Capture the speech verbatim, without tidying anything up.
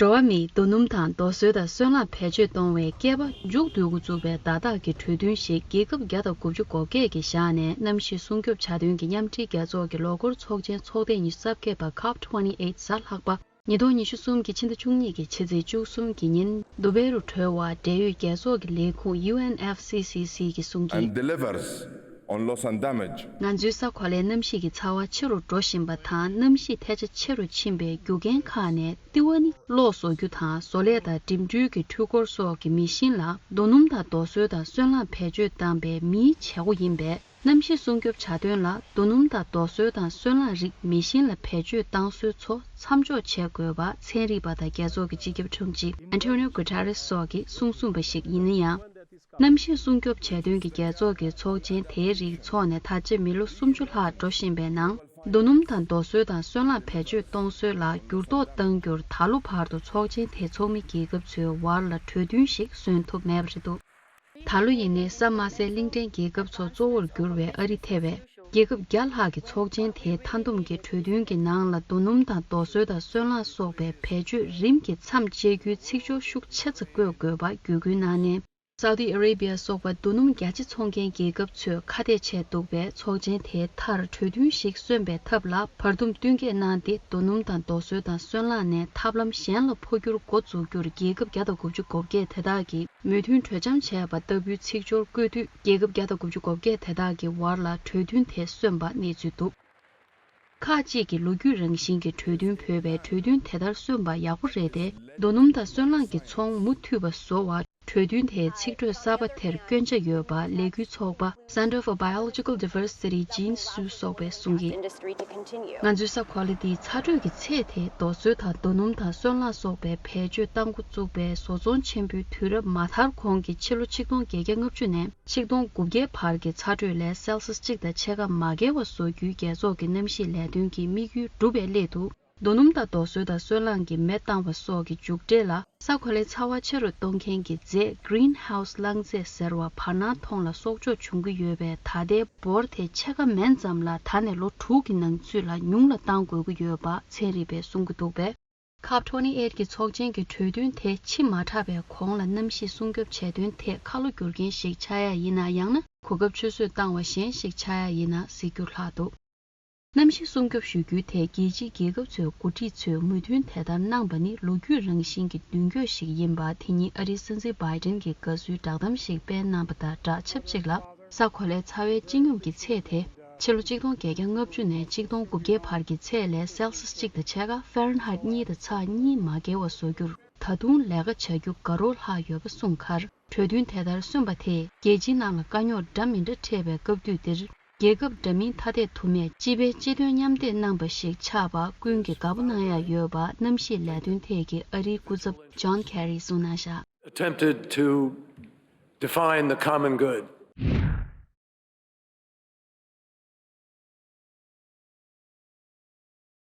འགྲོ་བ་མིའི་རྡོ་སྣུམ་དང་རྡོ་སོལ་དང་སོལ་རླངས་བེད་སྤྱོད་གཏོང་བའི་སྐྱེས་པ་མཇུག་བསྡུ་འགོ་བཙུགས་པའི་བརྡ་རྟགས་ཀྱི་གྲོས་མཐུན་ཞིག་རྒྱལ་ཁབ་བརྒྱ་དང་དགུ་བཅུ་གོ་བརྒྱད་ཀྱིས་བཞག་ནས། གནམ་གཤིས་སྲུང་སྐྱོབ་བྱ་དོན་གྱི་མཉམ་འབྲེལ་རྒྱལ་ཚོགས་ཀྱི་ལོ་འཁོར་ཚོགས་ཆེན་ཚོགས་ཐེངས་ཉི་ཤུ་རྩ་བརྒྱད་པ་ཁོབ་ཊུ་ཝེན་ཊི་ཨེཊ་གཟའ་ལྷག་པ། ཉིས་སྟོང་ཉི་ཤུ་གསུམ་གྱི་ཕྱི་ཟླ་བཅུ་གཉིས་ཀྱི་ཕྱི་ཚེས་བཅུ་གསུམ་གྱི་ཉིན་དུ་བྷེ་རུ་གྲོལ་བར། འབྲེལ་ཡོད་རྒྱལ་ཚོགས་ཀྱི་ལས་ཁུངས་ཡུ་ཨེན་ཨེཕ་སི་སི་སི་གིས་གསུངས་ཀྱིས། And delivers on loss and damage. ང་ཚོའི་ས་གོ་ལའི་གནམ་གཤིས་ཀྱི་ཚ་བ་ཆེ་རུ་འགྲོ་བཞིན་པ་དང་། གནམ་གཤིས་ཐལ་ཆ་ཆེ་རུ་ཕྱིན་པའི་རྒྱུ་རྐྱེན་ཁག་ནས་ལྟེ་བ་ནི་གློག་བཟོ་རྒྱུ་དང་བཟོ་ལས་དང་འགྲིམ་འགྲུལ་གྱི་འཕྲུལ་འཁོར་སོགས་ཀྱི་མི་ཤིན་ལ་རྡོ་སྣུམ་དང་རྡོ་སོལ་དང་སོལ་རླངས་བེད་སྤྱོད་བཏང་པའི་མིའི་བྱེད་སྒོ་ཡིན་པས། གནམ་གཤིས་སྲུང་སྐྱོབ་བྱ་དོན་ལ་རྡོ་སྣུམ་དང་རྡོ་སོལ་དང་སོལ་རླངས་རིགས་མེ་ཤིན་ལ་བེད་སྤྱོད་བཏང་སྲོལ་ཚོ་མཚམས་འཇོག་བྱེད་དགོས་པ་ཚན་རིག་པ་དང་རྒྱལ་ཚོགས་ཀྱི་སྤྱི་ཁྱབ་དྲུང་ཆེ་ཨན་ཊོ་ནིའོ་གུ་ཊ་རེས་སོགས་ཀྱིས་གསུངས་གསུངས་པ་ཞིག་ཡིན་ན་ཡང་། གནམ་གཤིས་སྲུང་སྐྱོབ་བྱ་དོན་གྱི་རྒྱལ་ཚོགས་ཀྱི་ཚོགས་ཆེན་དེའི་རིགས་འཚོགས་ནས་ད་ཆ་མི་ལོ་སུམ་ཅུ་ལྷག་འགྲོ་བཞིན་པའི་ནང་། རྡོ་སྣུམ་དང་རྡོ་སོལ་དང་སོལ་རླངས་བེད་སྤྱོད་གཏོང་སྲོལ་ལ་འགྱུར་ལྡོག་གཏང་རྒྱུར་ད་ལོ་བར་དུ་ཚོགས་ཆེན་དེ་ཚོགས་མི་རྒྱལ་ཁབ་ཚོའི་བར་ལ་གྲོས་མཐུན་ཞིག་བཟོ་ཐུབ་མེད་པ་རེད་འདུག་ད་ལོ་ཡིན་ནའི་ས་དམའ་སའི་གླིང་ཕྲན་རྒྱལ་ཁབ་ཚོ་གཙོ་བོར་གྱུར་བའི་ཨ་རི་ཐེ་བས། རྒྱལ་ཁབ་བརྒྱ་ལྷག་གི་ཚོགས་ཆེན་དེའི་མཐའ་བསྡོམས་ཀྱི་གྲོས་མཐུན་གྱི་ནང་ལ་རྡོ་སྣུམ་དང་རྡོ་སོལ་དང་སོལ་རླངས་སོགས་པའི་བེད་སྤྱོད་རིམ་གྱིས་མཚམས་བཅད་རྒྱུའི་ཚིག་སྦྱོར་ཤུགས་ཆེ་ཙམ་བཀོད་དགོས་པ་བརྒྱུད་སྐུལ་གནང་ནས། སའུ་ཏི་ཨ་རེ་བྷི་ཡ་སོགས་པ་རྡོ་སྣུམ་རྒྱ་ཆེ་འཚོང་མཁན་རྒྱལ་ཁབ་ཚོས་ཁ་གཏད་བྱས་འདུག་པས། ཚོགས་ཆེན་དེའི་མཐར་གྲོས་མཐུན་ཞིག་སོན་པའི་ཐབས་ལ་བར་འདུམ་བསྟུན་མཁས་གནང་སྟེ། རྡོ་སྣུམ་དང་རྡོ་སོལ་དང་སོལ་རླངས་ནས་ཐབས་ལམ་གཞན་ལ་འཕོ་འགྱུར་འགོ་འཛུགས་རྒྱུར་རྒྱལ་ཁབ་བརྒྱ་དང་དགུ་བཅུ་གོ་བརྒྱད་དེ་དག་གིས་མོས་མཐུན་གྲོས་འཆམ་བྱས་པ་ལྟ་བུའི་ཚིག་སྦྱོར་བཀོད་དུས། རྒྱལ་ཁབ་བརྒྱ་དང་དགུ་བཅུ་གོ་བརྒྱད་དེ་དག་གི་བར་ལ་གྲོས་མཐུན་དེ་སོན་པ་གནས་ཚུལ་འདུག་ཁག་ཅིག་གིས་ལོ་རྒྱུས་རང་བཞིན་གྱི་གྲོས་མཐུན་འབོད་པའི་གྲོས་མཐུན་དེ་ལྟར་སོན་པ་ཡག་པོ་རེད་དེ། རྡོ་སྣུམ་དང་སོལ་རླངས་ཀྱི་ཚོང་མུ་མཐུད་པ་བཟོ་བར་གྲོས་མཐུན་དེའི་ཚིག་འགྲོས་གསར་པ་དེར་སྐྱོན་ཆ་ཡོད་པ་ལས་འགུལ་ཚོགས་པ་Center for Biological Diversity Gene Su སོགས་པས་གསུངས་ཀྱིས། ང་ཚོའི་ས་གོ་ལ་འདིའི་ཚ་དྲོད་ཀྱི་ཚད་དེ་རྡོ་སོལ་དང་རྡོ་སྣུམ་དང་སོལ་རླངས་སོགས་པའི་བེད་སྤྱོད་གཏང་འགོ་བཙུགས་པའི་བཟོ་ཚོང་ཆེན་པོའི་དུས་རབས་མ་དར་གོང་གི་ཕྱི་ལོ་ཆིག་སྟོང་བརྒྱད་བརྒྱ་ལྔ་བཅུ་ནས་ཆིག་སྟོང་དགུ་བརྒྱའི་བར་གྱི་ཚ་དྲོད་ལས་སེལ་སི་ཡས་གཅིག་དང་ཕྱེད་ཀ་མ་བརྒལ་བ་བཟོ་རྒྱུའི་རྒྱལ་ཚོགས་ཀྱི་གནམ་གཤིས་ལས་དོན་གྱི་དམིགས་ཡུལ་འགྲུབ་པའི་སླད་དུ། རྡོ་སྣུམ་དང་རྡོ་སོལ་དང་སོལ་རླངས་ཀྱི་མེ་བཏང་བ་སོགས་ཀྱི་མཇུག་འབྲས་ལ། ས་གོ་ལའི་ཚ་བ་ཆེ་རུ་གཏོང་མཁན་གྱི་རྫས་Greenhouse རླངས་རྫས་ཟེར་བ་བར་སྣང་མཐོང་ལ་གསོག་འཇོག་བྱུང་གི་ཡོད་པས། ད་ལྟའི་འབོར་དེ་ཕྱེད་ཀ་མན་ཙམ་ལ་ད་ནས་ལོ་དྲུག་གི་ནང་ཚུད་ལ་ཉུང་ལ་གཏང་དགོས་ཀྱི་ཡོད་པ་ཚན་རིག་པས་གསུང་གི་འདུག་པས། ཁོབ་ཊུ་ཝེན་ཊི་ཨེཊ་ཀྱི་ཚོགས་ཆེན་གྱི་གྲོས་མཐུན་དེ་ཕྱི་མ་དྲགས་པའི་གོང་ལ་གནམ་གཤིས་སྲུང་སྐྱོབ་བྱེད་དོན་ཐད་ཁ་ལོ་བསྒྱུར་མཁན་ཞིག་ཆགས་ཡ་ཡིན་ན། ཡང་ན་གོ་སྐབས་ཆུད་ཟོས་བཏང་བ་གཞན་ཞིག་ཆགས་ཡ་ཡིན་ན་གཟིགས་རྒྱུ་ལྷག་འདུག་གནམ་གཤིས་སྲུང་སྐྱོབ་ཞུ་རྒྱུའི་ཐད་རྒྱལ་སྤྱིའི་རྒྱལ་ཁབ་ཚོའི་འགོ་ཁྲིད་ཚོས་མོས་མཐུན་དེ་ལྟར་གནང་པ་ནི་ལོ་རྒྱུས་རང་བཞིན་གྱི་མདུན་སྐྱོད་ཞིག་ཡིན་པ། དེ་ཉིན་ཨ་རིའི་སྲིད་འཛིན་བྷའི་ཌེན་གྱིས་དགའ་བསུའི་བསྒྲགས་གཏམ་ཞིག་སྤེལ་གནང་པ་དང་སྦྲགས། ཆབས་ཅིག་ལ། ས་གོ་ལའི་ཚ་བའི་སྤྱི་སྙོམས་ཀྱི་ཚད་དེ་ཕྱི་ལོ་ཆིག་སྟོང་བརྒྱད་བརྒྱ་ལྔ་བཅུ་ནས་ཆིག་སྟོང་དགུ་བརྒྱའི་བར་གྱི་ཚད་ལས་སེལ་སི་ཡས་གཅིག་དང་ཕྱེད་ཀ་ཧྥ་རན་ཧའིཊ་གཉིས་དང་ཚེག་གཉིས་མ་བརྒལ་བ་བཟོ་རྒྱུར་ད་དུང་ལས་ཀ་བྱ་རྒྱུ་དགའ་རབ་ལྷག་ཡོད་པ་གསུངས་ཁར། གྲོས་མཐུན་དེ་ལྟར་སོན་པ་དེས་རྒྱལ་སྤྱིའི་ནང་ལ་དཀའ་རྙོག་འདྲ་མི་འདྲ་འཕྲད་པའི་སྐབས་དུས་འདིར། རྒྱལ་ཁབ་འདྲ་མིན་ཐ་དད་དུ་མས་སྤྱི་པའི་སྤྱི་དོན་མཉམ་འདེགས་གནང་པ་ཞིག་ཆགས་པ་ཀུན་གྱིས་དགའ་པོ་གནང་ཡ་ཡོད་པ་གནམ་གཤིས་ལས་དོན་ཐད་ཀྱི་ཨ་རིའི་སྐུ་ཚབ་ཇོན་ཁེ་རིས་གསུངས་གནང་བཞག attempted to define the common good.